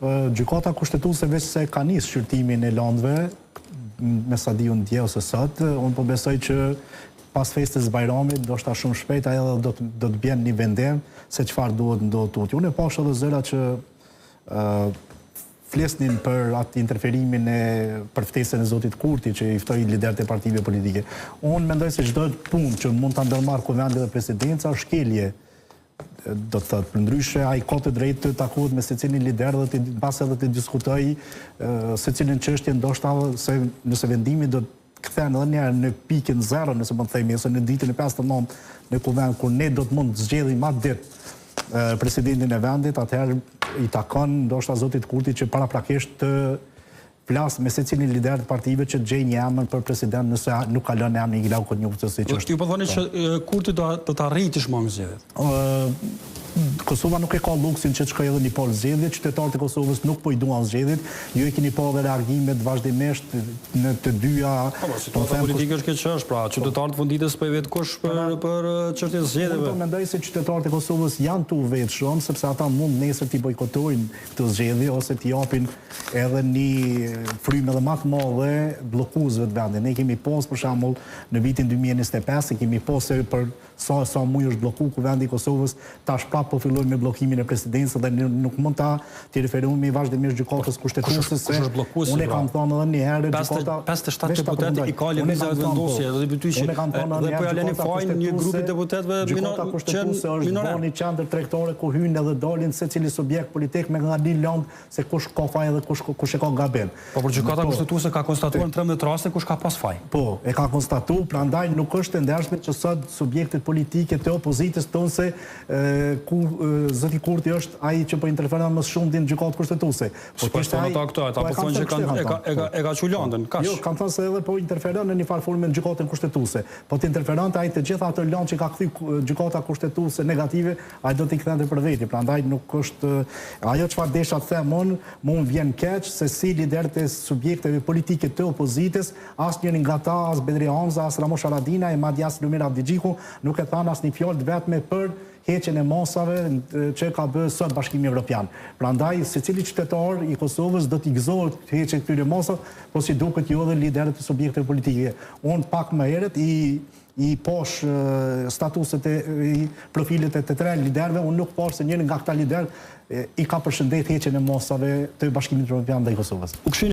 Gjykata Kushtetuese veçse ka nisë shqyrtimin e lëndëve, me sa di unë dje ose sot, unë po besoj që pas festës Bajramit, ndoshta shumë shpejt ajo edhe do të do të bjen një vendim se çfarë duhet ndodhë tutje. Unë e pashë edhe zëra që flisnin për atë interferimin e për ftesën e zotit Kurti që i ftoi liderët e partive politike. Unë mendoj se çdo punë që mund ta ndërmarrë Kuvendi dhe Presidenca është shkelje do të thotë, përndryshe ai ka të drejtë të takohet me secilin lider dhe të mbase edhe të diskutojë secilën çështje, ndoshta se nëse vendimi do të kthen edhe një herë në pikën zero, nëse mund të themi, ose në ditën e 59 në Kuvend, kur ne do të mund të zgjedhim atë ditë presidentin e vendit, atëherë i takon ndoshta zotit Kurti që paraprakisht të flas me secilin lider të partive që të gjejë një emër për president nëse nuk kalon emri i Glauk Konjufcës siç është. Ju po thoni që Kurti do do të arrijë të shmangë zgjedhjet. Kosova nuk e ka luksin që të shkojë edhe një palë zgjedhje, qytetarët e Kosovës nuk po i duan zgjedhjet, ju e keni pa edhe reagimet vazhdimisht në të dyja, Po, po situata politike është kjo që është, pra qytetarët fund ditës s'po i vet kush për për çështjen e zgjedhjeve. Unë po mendoj se qytetarët e Kosovës janë tu u vet shumë, sepse ata mund nesër t'i bojkotojnë këto zgjedhje ose t'i japin edhe një frymë edhe ma të madhe bllokuesve të vendit. Ne kemi pas për shembull në vitin 2025 e kemi pas se për sa e sa muaj është blloku Kuvendi i Kosovës, tash prapë po fillojmë me bllokimin e presidencës dhe nuk mund ta t'i referohemi vazhdimisht gjykatës kushtetuese se unë e kam thënë edhe një herë gjykata 57 deputetë i ka Lëvizja Vetëvendosje dhe bëty që unë kam thënë edhe po ja leni fajin një grupi deputetëve gjykata kushtetuese është bërë një qendër tregtare ku hyjnë edhe dalin secili subjekt politik me nga një lëndë se kush ka faj dhe kush kush e ka gabim. Po por Gjykata po. Kushtetuese ka konstatuar në 13 raste kush ka pas faj. Po, e ka konstatu, prandaj nuk është e ndershme që sot subjektet politike të opozitës thonë se ku zoti Kurti është ai që po interferon më së shumti në Gjykatë Kushtetuese. Po të ishte ai. Ata këto, ata po, po thonë që kanë e ka e ka e ka çu lëndën, kaq. Jo, kanë thënë se edhe po interferon në një farë forme në Gjykatën Kushtetuese. Po të interferonte ai të gjitha ato lëndë që ka kthy Gjykata Kushtetuese negative, Ai do t'i kthente për veti, prandaj nuk është ajo çfarë desha të them unë, mu më vjen keq se si liderët e subjekteve politike të opozitës, asnjëri nga ta, as Bedri Hamza, as Ramush Haradinaj e madje as Lumir Abdixhiku, nuk e thanë asnjë fjalë të vetme për heqjen e masave që ka bërë sot Bashkimi Evropian. Prandaj, secili qytetar i Kosovës do t'i gëzohet heqjes këtyre masave, po si duket jo edhe liderët e subjekteve politike. Unë pak më herët i i pash statuset e i profilet e të tre liderëve, unë nuk pash se njëri nga këta liderë i ka përshëndet heqjen e masave të Bashkimit Evropian ndaj Kosovës.